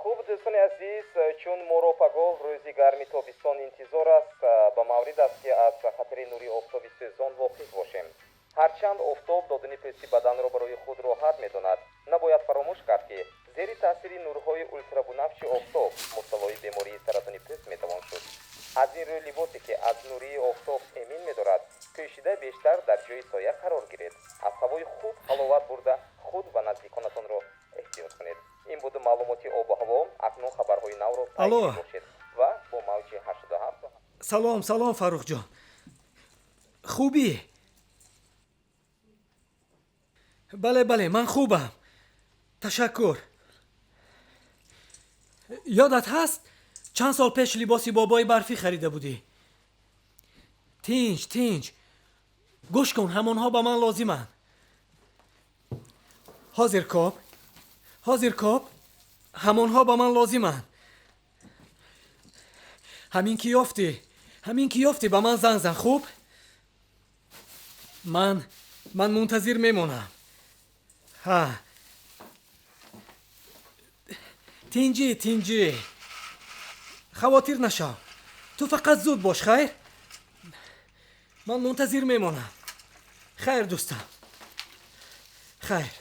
Хуб, дӯстони азиз, чун моро пагоҳ рӯзи гарми тобистон интизор аст, ба маврид аст, ки аз хатари нури офтоби сӯзон воқиф бошем. Ҳарчанд офтоб додани пӯсти баданро барои худ роҳат медонад, набояд фаромӯш кард, ки зери таъсири нурҳои ултрабунафши офтоб мубталои бемории саратони пӯст метавон шуд. Аз ин рӯ либосе, ки аз нурии офтоб эмин медорад, пӯшида бештар дар ҷои соя қарор гиред. Аз ҳавои хуб ҳаловат бурда, худ ва наздиконатонро эҳтиёт кунед. Ин буд маълумоти обу ҳаво. Акнун хабарҳои навро Алло. пайгирӣ бошед ва бо мавҷи 87. Салом, салом, Фаррухҷон, хубӣ? Бале, бале, ман хубам, ташаккур. Ёдат ҳаст, чанд сол пеш либоси бобои барфӣ харида будӣ? Тинҷ, тинҷ. Гӯш кун, ҳамонҳо ба ман лозиманд. Ҳозир коб, ҳозир коб, ҳамонҳо ба ман лозиманд. Ҳамин ки ёфтӣ, ҳамин ки ёфтӣ, ба ман занг зан, хуб? Ман мунтазир мемонам. Ҳа, тинҷӣ, тинҷӣ, хавотир нашав, ту фақат зуд бош. Хайр, ман мунтазир мемонам. Хайр, дӯстам, хайр.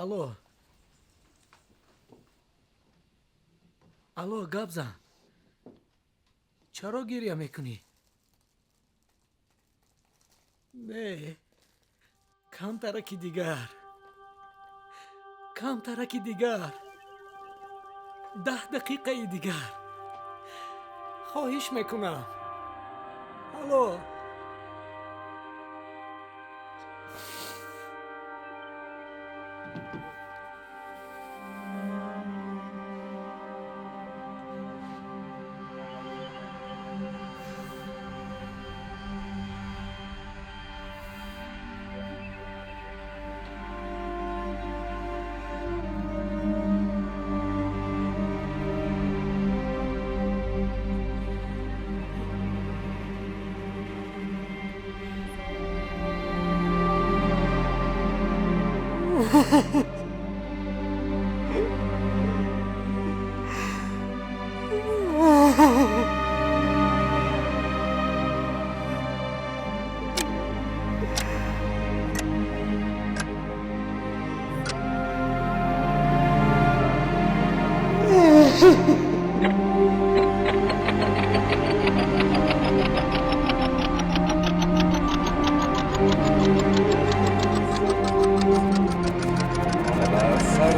Алло, алло, гап зан. Чаро гиря мекунӣ? Не, камтараки дигар, камтараки дигар, 10 дақиқаи дигар, хоҳиш мекунам. Алло.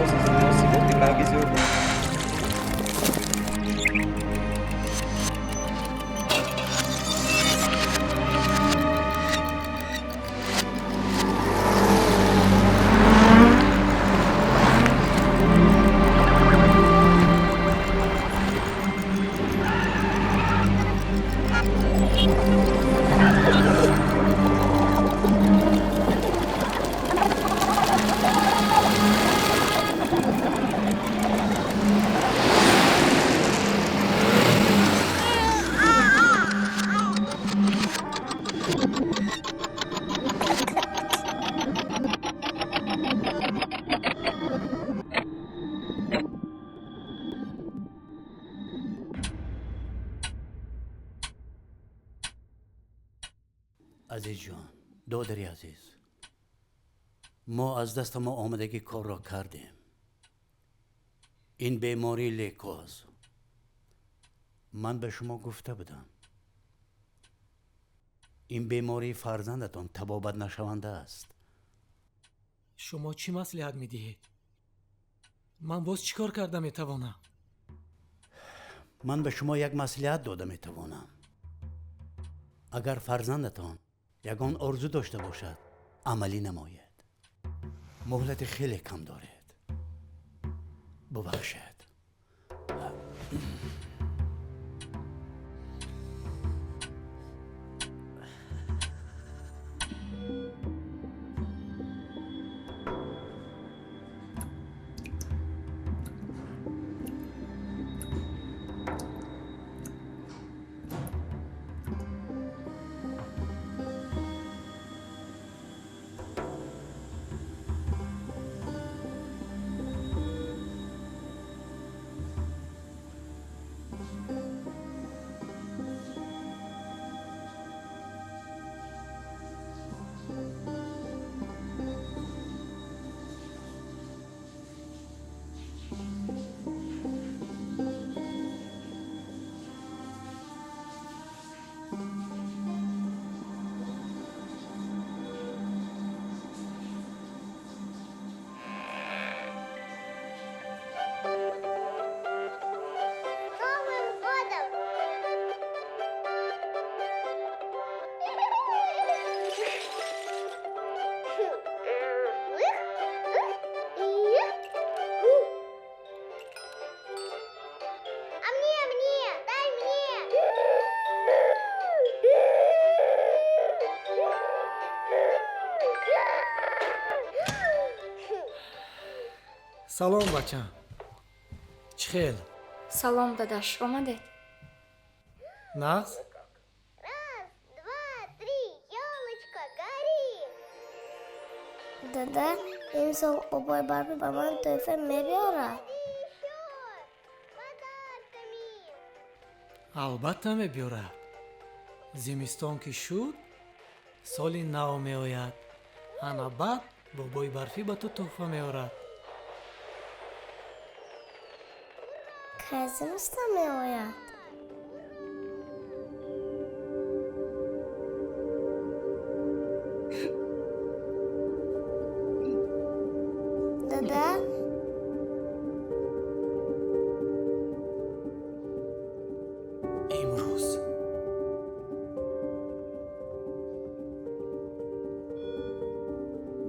Муносиботи ранги зиёд. Азизҷон, додари азиз, мо аз даста мо омадагӣ корро кардем. Ин бемории лейкоз. Ман ба шумо гуфта будам, ин бемории фарзандатон табобат нашаванда аст. Шумо чӣ маслиҳат медиҳед? Ман боз чӣ кор карда метавонам? Ман ба шумо як маслиҳат дода метавонам. Агар фарзандатон ягон орзу дошта бошад, амалӣ намоед. Муҳлати хеле кам доред. Бубахшед. Салом, бачам. Чӣ хел? Салом, дадаш, омадед? Нағз? Раз, два, три, ёлочка, гори! Дада, имсол бобои барфӣ ба ман тӯҳфа мебиёрад? Албатта мебиёрад. Зимистон ки шуд, соли нав меояд. Ана баъд бобои барфӣ ба ту тӯҳфа меорад. Кай зимистон меояд? Дада? Имрӯз.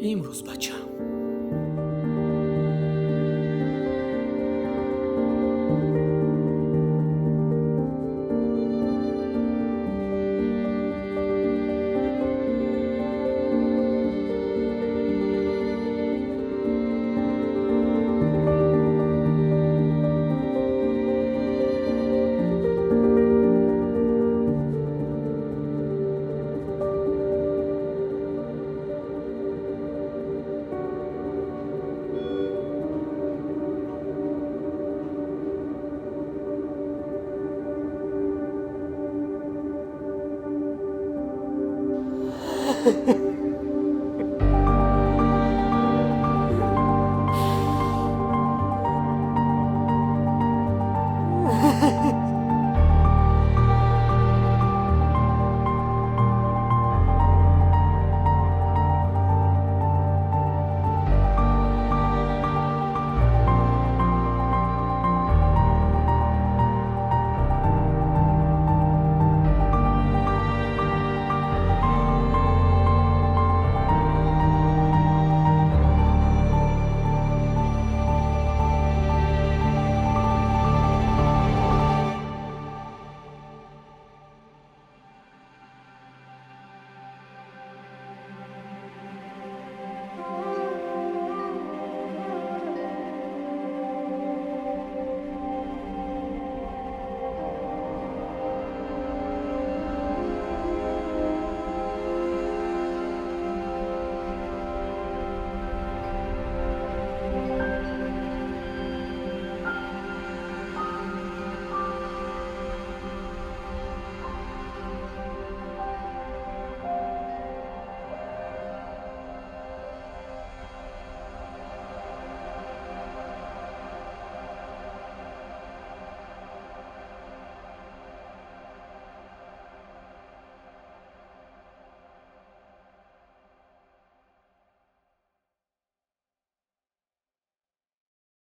Имрӯз, бачам.